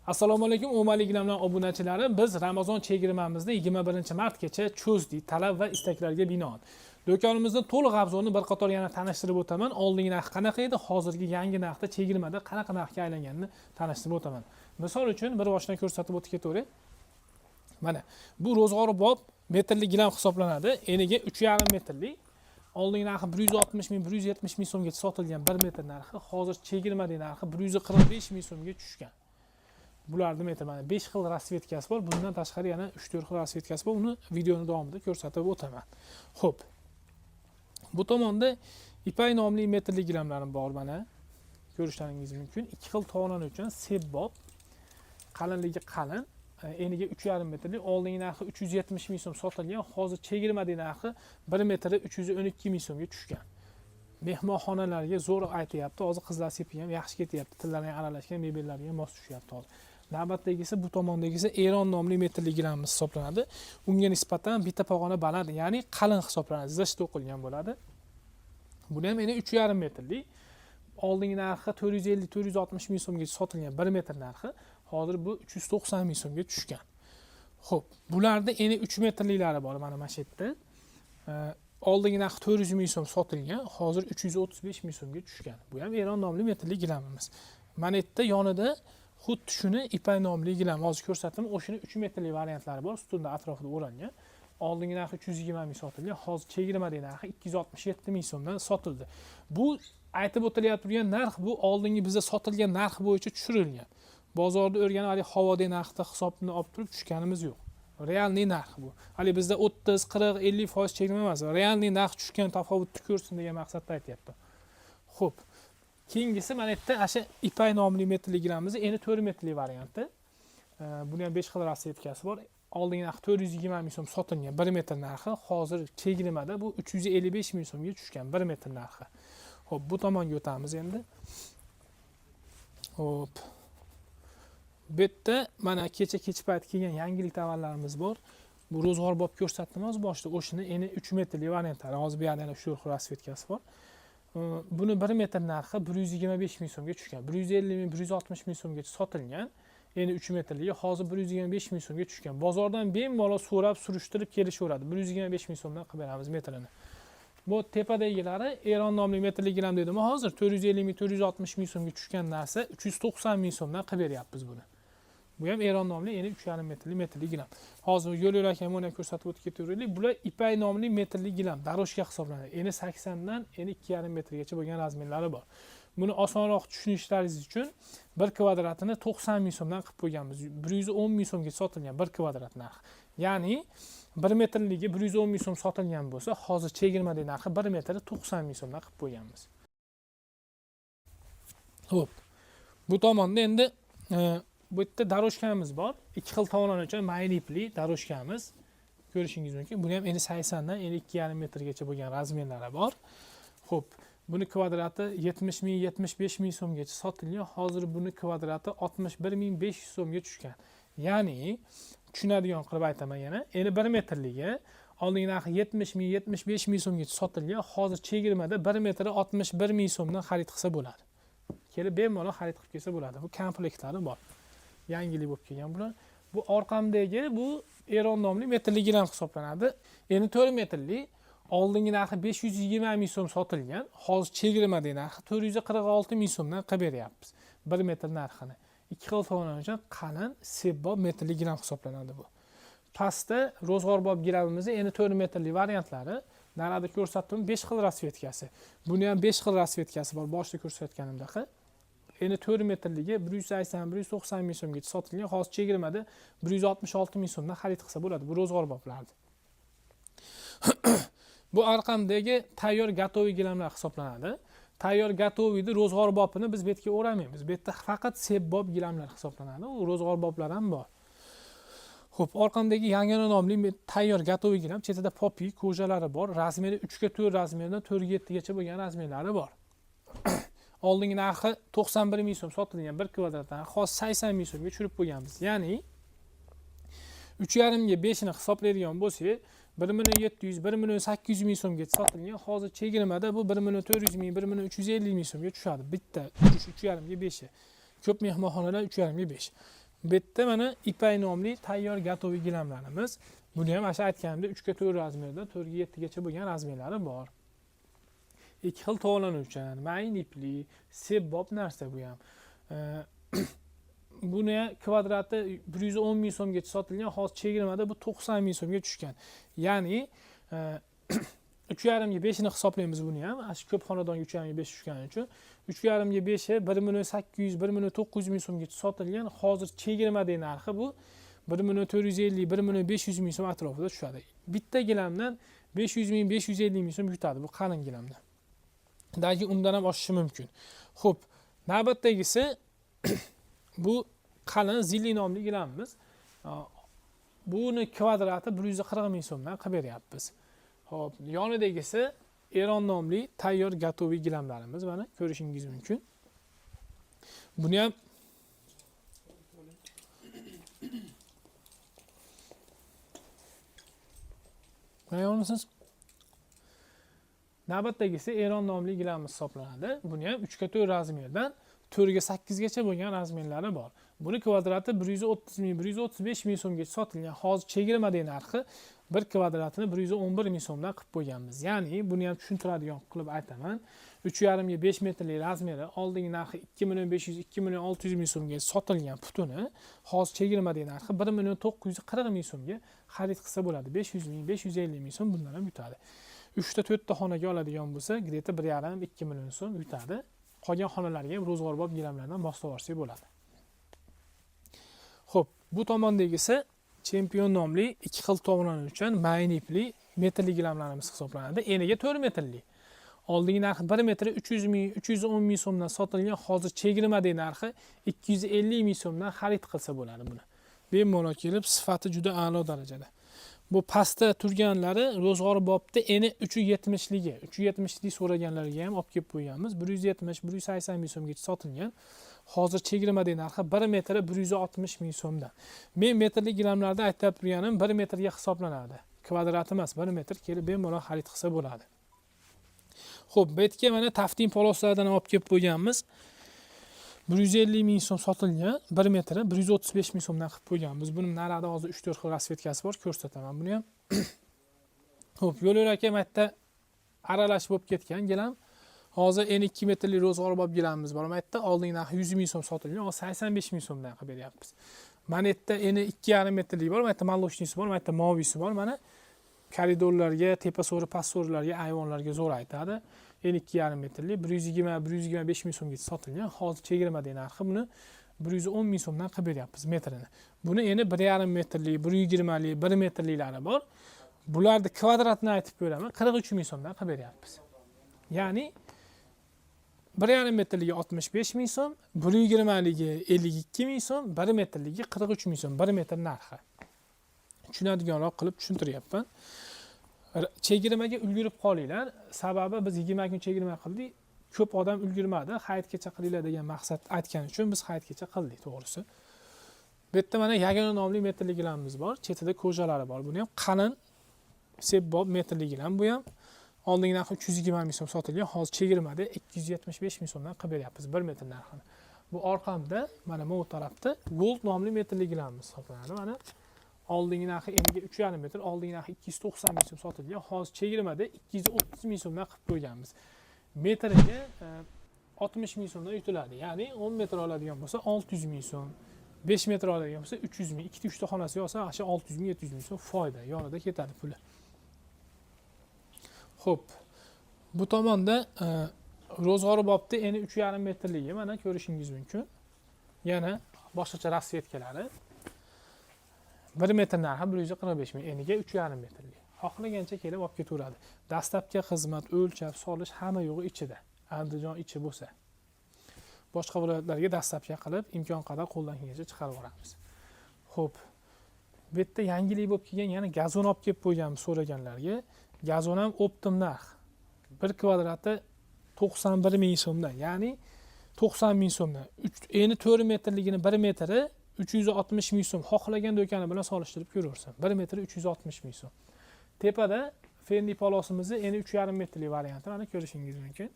Assalomu alaykum, o'mali gilamlar obunachilari. Biz Ramazon chegirmamizni 21-martgacha cho'zdik, talab va istaklarga binoan. Do'konimizni to'liq обзор ini bir qator yana tanishtirib o'taman. Oldingi narx qanaqa edi, hozirgi yangi narxda chegirmada qanaqa narxga aylanganini tanishtirib o'taman. Misol uchun, bir boshdan ko'rsatib o'tib ketaveray. Mana bu ro'zg'ori bob metrli gilam hisoblanadi. Eniga 3,5 metrli. Oldingi narxi 160 ming, 170 ming so'mgacha sotilgan 1 metr narxi, hozir chegirmadagi narxi 145 ming so'mga tushgan. Bularni metr, mana, 5 xil расцветка si bor. Bundan tashqari yana 3-4 xil расцветка si bor. Uni videoni davomida ko'rsatib o'taman. Xo'p. Bu tomonda Ipak nomli metrli gilamlarim bor, mana. Ko'rishlaringiz mumkin. Ikki xil tovlanuvchan sebbob. Qalinligi qalin. Eniga 3,5 metrli. Oldingi narxi 370 ming so'm sotilgan. Hozir chegirmadagi narxi 1 metri 312 ming so'mga tushgan. Mehmonxonalarga zo'r aytyapti. Hozir qizlar sepi ham yaxshi ketyapti. Tillari ham aralashgan, mebellarga ham mos tushyapti hozir. Navbatdagisi, bu tomondagisi Eron nomli metrli gilamimiz hisoblanadi. Unga nisbatan bitta pog'ona baland, ya'ni qalin hisoblanadi. Zich to'qilgan bo'ladi. Buni ham eni 3,5 metrli. Oldingi narxi 450-460 ming so'mga sotilgan 1 metr narxi, hozir bu 390 ming so'mga tushgan. Xo'p, bularda eni 3 metrliklari bor mana shu yerda. Oldingi narxi 400 ming so'm sotilgan, hozir 335 ming so'mga tushgan. Bu ham Eron nomli metrli gilamimiz. Mana yerda yonida xuddi shuni Ipak nomli gilam hozir ko'rsatdim, o'shani 3 metrli variantlari bor, ustunda atrofida o'ralgan. Oldingi narxi 320 ming sotilgan, hozir chegirmadagi narxi 267 ming so'mdan sotildi. Bu aytib o'tilyapti turgan narx, bu oldingi bizda sotilgan narx bo'yicha tushirilgan. Bozorda o'rganib, haligi havodagi narxda hisobni olib turib tushganimiz yo'q. Реальный narx bu. Hali bizda 30, 40, 50% chegirma emas. Реальный narx tushgan tafovutni ko'rsin degan maqsadda aytyapti. Xo'p. Keyingisi, mana yerda o'sha Ipak nomli metrli gilamimiz eni 4 metrli varianti. Buni ham 5 xil расцветка si bor. Oldingi narxi 420 ming so'm sotilgan 1 metr narxi, hozir chegirmada bu 355 ming so'mga tushgan 1 metr narxi. Xo'p, bu tomonga o'tamiz endi. Xo'p. Bu yerda mana kecha kech payt kelgan yangilik tovarlarimiz bor. Bu ro'zg'or bob ko'rsatdim hozir boshida. O'shani eni 3 metrli variantlari. Hozir bu yerda yana 3 xil расцветка si bor. Buni 1 metr narxi 125 ming so'mga tushgan. 150 ming, 160 ming so'mgacha sotilgan. Eni 3 metrligi hozir 125 ming so'mga tushgan. Bozordan bemalol so'rab, surishtirib kelishaveradi. 125 ming so'mdan qilib beramiz metrini. Bu tepadagilari Eron nomli metrli gilam dedim hozir 450 ming, 460 ming so'mga tushgan narsa 390 ming so'mdan qilib beryapmiz buni. Bu ham Eron nomli eni 3,5 metrli metrli gilam. Hozir yo'l yo'lakay buni ham ko'rsatib o'tib ketaveraylik. Bular Ipak nomli metrli gilam, дорожка hisoblanadi. Eni 80 dan eni 2,5 metrgacha bo'lgan размер lari bor. Buni osonroq tushunishlaringiz uchun bir kvadratini 90 ming so'mdan qilib qo'yganmiz. 110 ming so'mga sotilgan bir kvadrat narxi. Ya'ni 1 metrligi 110 ming so'm sotilgan bo'lsa, hozir chegirmadagi narxi 1 metri 90 ming so'mdan qilib qo'yganmiz. Xo'p. Bu tomonda endi bu yerda дорожка miz bor. Ikki xil tovlanuvchi mayin ipli дорожка miz. Ko'rishingiz mumkin. Buni ham eni 80 dan eni 2,5 metrgacha bo'lgan размер lari bor. Xo'p, buni kvadrati 70 ming, 75 ming so'mgacha sotilgan. Hozir buni kvadrati 61 ming 500 so'mga tushgan. Ya'ni tushunadigan qilib aytaman yana, eni 1 metrligi oldingi narxi 70 ming, 75 ming so'mgacha sotilgan. Hozir chegirmada 1 metri 61 ming so'mdan xarid qilsa bo'ladi. Kelib bemalol xarid qilib kelsa bo'ladi. Bu komplektlari bor. Yangilik bo'lib kelgan bular. Bu orqamdagi, bu Eron nomli metrli gilam hisoblanadi. Eni 4 metrli. Oldingi narxi 520 ming so'm sotilgan. Hozir chegirmadagi narxi 446 ming so'mdan qilib beryapmiz 1 metr narxini. Ikki xil tovlanuvchan qalin sebbob metrli gilam hisoblanadi bu. Pastda ro'zg'orbob gilamimizni eni 4 metrli variantlari. Narada ko'rsatdim, 5 xil расцветка si. Buni ham 5 xil расцветка si bor, boshida ko'rsatganimdaqa. Eni 4 metrligi 180, 190 ming so'mgacha sotilgan. Hozir chegirmada 166 ming so'mdan xarid qilsa bo'ladi bu ro'zg'orboblarni. Bu orqamdagi tayyor, готовый gilamlar hisoblanadi. Tayyor, готовый ni ro'zg'orbobini biz bu yerga o'ramaymiz. Bu yerda faqat sebbob gilamlar hisoblanadi. U ro'zg'orboblar ham bor. Xo'p, orqamdagi Yangina nomli tayyor, готовый gilam, chetida popi, кожа lari bor. Размер i 3 ga 4 размер dan 4 ga 7 gacha bo'lgan размер lari bor. Oldingi narxi 91 ming so'm sotilgan bir kvadrat narxi hozir 80 ming so'mga tushirib qo'yganmiz. Ya'ni 3,5 ga 5 ni hisoblaydigan bo'lsak, 1 million 700, 1 million 800 ming so'mga sotilgan. Hozir chegirmada bu 1 million 400 ming, 1 million 350 ming so'mga tushadi. Bitta 3,5 ga 5. Ko'p mehmonxonalar 3,5 ga 5. Bu yerda mana Ipak nomli tayyor готовый gilamlarimiz. Buni ham o'sha aytganimdek 3 ga 4 razmerda, 4 ga 7 gacha bo'lgan razmerlari bor. Ikki xil tovlanuvchan, mayin ipli, sebbop narsa bu ham. Buni kvadrati 110 ming so'mgacha sotilgan, hozir chegirmada bu 90 ming so'mga tushgan. Ya'ni 3,5 ga 5 ni hisoblaymiz buni ham. Ana shu ko'p xonadonga 3,5 ga 5 tushgani uchun 3,5 ga 5 1 million 800, 1 million 900 ming so'mgacha sotilgan. Hozir chegirmadagi narxi bu 1 million 450, 1 million 500 ming so'm atrofida tushadi. Bitta gilamdan 500 ming, 550 ming so'm yutadi bu qalin gilamdan. Balki undan ham oshishi mumkin. Xo'p, navbatdagisi bu qalin Zilli nomli gilamimiz. Buni kvadrati 140 ming so'mdan qilib beryapmiz. Xo'p, yonidagisi Eron nomli tayyor готовый gilamlarimiz, mana ko'rishingiz mumkin. Buni ham ko'ryapsiz. Navbatdagisi Eron nomli gilamimiz hisoblanadi. Buni ham 3 ga 4 razmerdan 4 ga 8 gacha bo'lgan razmerlari bor. Buni kvadrati 130 ming, 135 ming so'mgacha sotilgan. Hozir chegirmadagi narxi bir kvadratini 111 ming so'mdan qilib qo'yganmiz. Ya'ni buni ham tushuntiradigan qilib aytaman. 3,5 ga 5 metrlik razmeri oldingi narxi 2 million 500, 2 million 600 ming so'mga sotilgan putuni hozir chegirmadagi narxi 1 million 940 ming so'mga xarid qilsa bo'ladi. 500 ming, 550 ming so'm bundan ham yutadi. 3 ta 4 ta xonaga oladigan bo'lsa, gdeta 1,5, 2 million so'm yutadi. Qolgan xonalarga ham ro'zg'orbop gilamlardan moslab olsak bo'ladi. Xo'p, bu tomondagisi Chempion nomli ikki xil tovlanuvchan mayin ipli metrli gilamlarimiz hisoblanadi. Eniga 4 metrli. Oldingi narxi 1 metri 300 ming, 310 ming so'mdan sotilgan, hozir chegirmadagi narxi 250 ming so'mdan xarid qilsa bo'ladi buni. Bemalol kelib, sifati juda a'lo darajada. Bu pastda turganlari ro'zg'orbopda eni 370ligi, 370lik so'raganlarga ham olib kelib qo'yganmiz. 170, 180 ming so'mgacha sotilgan. Hozir chegirmadagi narxi 1 metri 160 ming so'mdan. Men metrlik gilamlarda aytib turganim 1 metrga hisoblanadi. Kvadrat emas, 1 metr kelib bemalol xarid qilsa bo'ladi. Xo'p, bu yerga mana taftin poloslardan olib kelib qo'yganmiz. 150 ming so'm sotilgan, 1 metri 135 ming so'mdan qilib qo'yganmiz. Buni narada hozir 3-4 xil rasvetkasi bor, ko'rsataman buni ham. Xo'p, yo'l yo'lakay mayda aralash bo'lib ketgan gilam. Hozir endi 2 metrlik ro'zg'orbop gilamimiz bor. Mayda oldingi narxi 100 ming so'm sotilgan, hozir 85 ming so'mdan qilib beryapmiz. Mana yerda endi 2,5 metrlik bor, mayda молочныйsi bor, mayda movisi bor. Mana koridorlarga, tepa so'ri, past so'rilarga, ayvonlarga zo'r aytadi. Endi 2,5 metrlik 120, 125 ming so'mgacha sotilgan. Hozir chegirmadagi narxi buni 110 ming so'mdan qilib beryapmiz metrini. Buni endi 1,5 metrlik, 120lik, 1 metrliklari bor. Bularni kvadratini aytib beraman, 43 ming so'mdan qilib beryapmiz. Ya'ni 1,5 metrligi 65 ming so'm, 120ligi 52 ming so'm, 1 metrligi 43 ming so'm, 1 metr narxi. Tushunadiganroq qilib tushuntiryapman. Chegirmaga ulgurib qolinglar. Sababi biz 20 kun chegirma qildik. Ko'p odam ulgurmadi. Hayitgacha qilinglar degan maqsad aytgan uchun biz hayitgacha qildik, to'g'risi. Bu yerda mana yagona nomli metrli gilamimiz bor. Chetida ko'jalari bor. Buni ham qalin sebbop metrli gilam bu ham. Oldingi narxi 320 ming so'm sotilgan, hozir chegirmada 275 ming so'mdan qilib beryapmiz 1 metr narxini. Bu orqamda mana bu tarafda Gold nomli metrli gilamimiz hisoblanadi. Mana oldingi narxi eniga 3,5 metr, oldingi narxi 290 ming so'm sotilgan, hozir chegirmada 230 ming so'mdan qilib qo'yganmiz. Metriga 60 ming so'mdan yutiladi. Ya'ni 10 metr oladigan bo'lsa 600 ming so'm, 5 metr oladigan bo'lsa 300 ming, ikkita uchta xonasi olsa o'sha 600 ming, 700 ming so'm foyda, yonida ketadi puli. Xo'p, bu tomonda ro'zg'orbopda eni 3,5 metrligi mana ko'rishingiz mumkin. Yana boshqacha rasvetkalari. 1 metr narxi 145 ming, eniga 3,5 metrlik. Xohlagancha kelib olib ketaveradi. Dastlabki xizmat, o'lchab, solish hamma yo'g'i ichida. Andijon ichi bo'lsa. Boshqa viloyatlarga dastlabki qilib imkon qadar qo'ldan kelgancha chiqarib yuboramiz. Xo'p, bu yerda yangilik bo'lib kelgan, yana gazon olib kelib qo'yganmiz so'raganlarga. Gazon ham optim narx. 1 kvadrati 91 ming so'mdan, ya'ni 90 ming so'mdan. Endi 4 metrligini 1 metri 360 ming so'm. Xohlagan do'koni bilan solishtirib ko'raversin. 1 metri 360 ming so'm. Tepada Fendi polosimizni endi 3,5 metrlik varianti mana ko'rishingiz mumkin.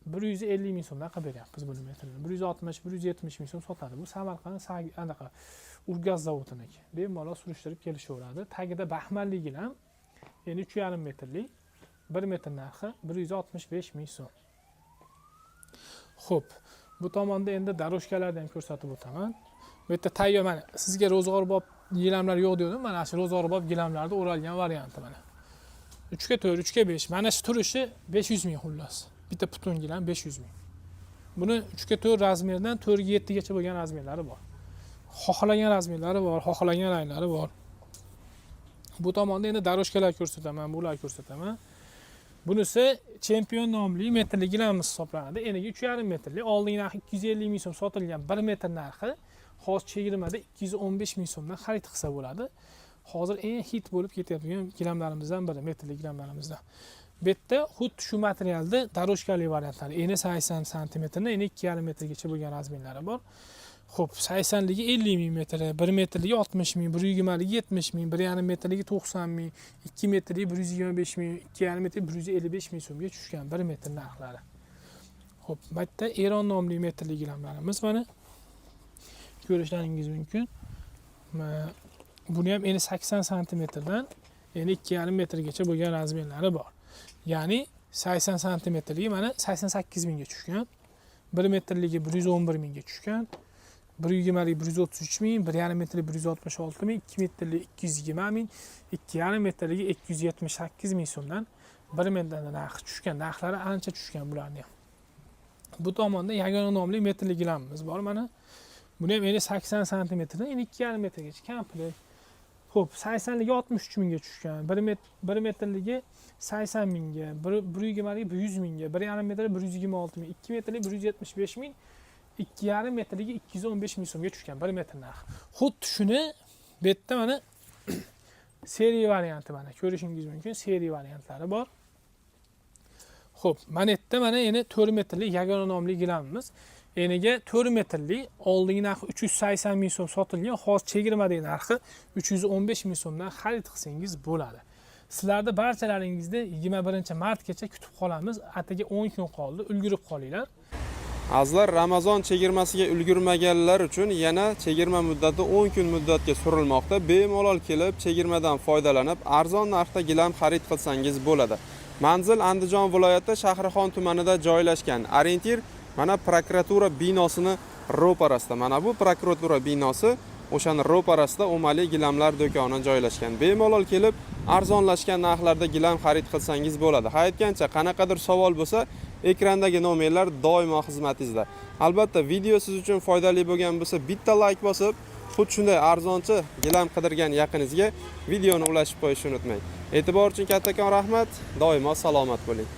150 ming so'mdan qilib beryapmiz buni metrini. 160, 170 ming so'm sotadi. Bu Samarqand anaqa Urgaz zavodiniki. Bemalol surishtirib kelishaveradi. Tagida baxmalli gilam, ya'ni 3,5 metrli, 1 metr narxi 165 ming so'm. Xo'p, bu tomonda endi дорожка larni ham ko'rsatib o'taman. Bu yerda tayyor, mana sizga ro'zg'orbob gilamlar yo'q degandim. Mana shu ro'zg'orbob gilamlarni o'ralgan varianti mana. 3 ga 4, 3 ga 5. Mana shu turishi 500 ming xullas. Bitta butun gilam 500 ming. Buni 3 ga 4 размер dan 4 ga 7 gacha bo'lgan размер lari bor. Xohlagan размер lari bor, xohlagan ranglari bor. Bu tomonda endi дорожка lar ko'rsataman, bular ko'rsataman. Bunisi Chempion nomli metrli gilamimiz hisoblanadi. Eniga 3,5 metrli. Oldingi narxi 250 ming so'm sotilgan 1 metr narxi hozir chegirmada 215 ming so'mdan xarid qilsa bo'ladi. Hozir eng хит bo'lib ketayotgan gilamlarimizdan biri, metrli gilamlarimizdan. Bu yerda xuddi shu materialda дорожка li variantlari, eni 80 santimetrni, eni 2,5 metrgacha bo'lgan размер lari bor. Xo'p, 80 ligi 50 ming metri, 1 metrligi 60 ming, 120 ligi 70 ming, 1,5 metrligi 90 ming, 2 metrligi 125 ming, 2,5 metri 155 ming so'mga tushgan 1 metr narxlari. Xo'p, bu yerda Eron nomli metrli gilamlarimiz, mana ko'rishlaringiz mumkin. Buni ham eni 80 santimetrdan eni 2,5 metrgacha bo'lgan размер lari bor. Ya'ni 80 santimetrligi mana 88 mingga tushgan. 1 metrligi 111 mingga tushgan. 120 ligi 133 ming, 1,5 metrli 166 ming, 2 metrli 220 ming, 2,5 metrligi 278 ming so'mdan 1 metrdan narxi tushgan. Narxlari ancha tushgan bularni ham. Bu tomonda Yagona nomli metrli gilamimiz bor mana. Buni ham eni 80 santimetrdan eni 2,5 metrgacha komplekt. Xo'p, 80 ligi 63 mingga tushgan. 1 metr, 1 metrligi 80 mingga, 1 120 ligi 100 mingga, 1,5 metri 126 ming, 2 metrligi 175 ming, 2,5 metrligi 215 ming so'mga tushgan 1 metr narxi. Xuddi shuni bu yerda mana серый varianti, mana ko'rishingiz mumkin, серый variantlari bor. Xo'p, mana yerda mana endi 4 metrli Yagona nomli gilamimiz. Eniga 4 metrli, oldingi narxi 380 ming so'm sotilgan, hozir chegirmadagi narxi 315 ming so'mdan xarid qilsangiz bo'ladi. Sizlarni barchalaringizni 21 martgacha kutib qolamiz. Atigi 10 kun qoldi, ulgurib qolinglar. Azizlar, Ramazon chegirmasiga ulgurmaganlar uchun yana chegirma muddati 10 kun muddatga surilmoqda. Bemalol kelib, chegirmadan foydalanib, arzon narxda gilam xarid qilsangiz bo'ladi. Manzil Andijon viloyati Shahrixon tumanida joylashgan. Ориентир mana prokuratura binosini ro'parasida. Mana bu prokuratura binosi, o'shani ro'parasida O'mali gilamlar do'koni joylashgan. Bemalol kelib, arzonlashgan narxlarda gilam xarid qilsangiz bo'ladi. Ha, aytgancha, qanaqadir savol bo'lsa, ekrandagi nomerlar doimo xizmatingizda. Albatta, video siz uchun foydali bo'lgan bo'lsa, bitta layk bosib, xuddi shunday arzonchi gilam qidirgan yaqiningizga videoni ulashib qo'yishni unutmang. E'tibor uchun kattakon rahmat. Doimo salomat bo'ling.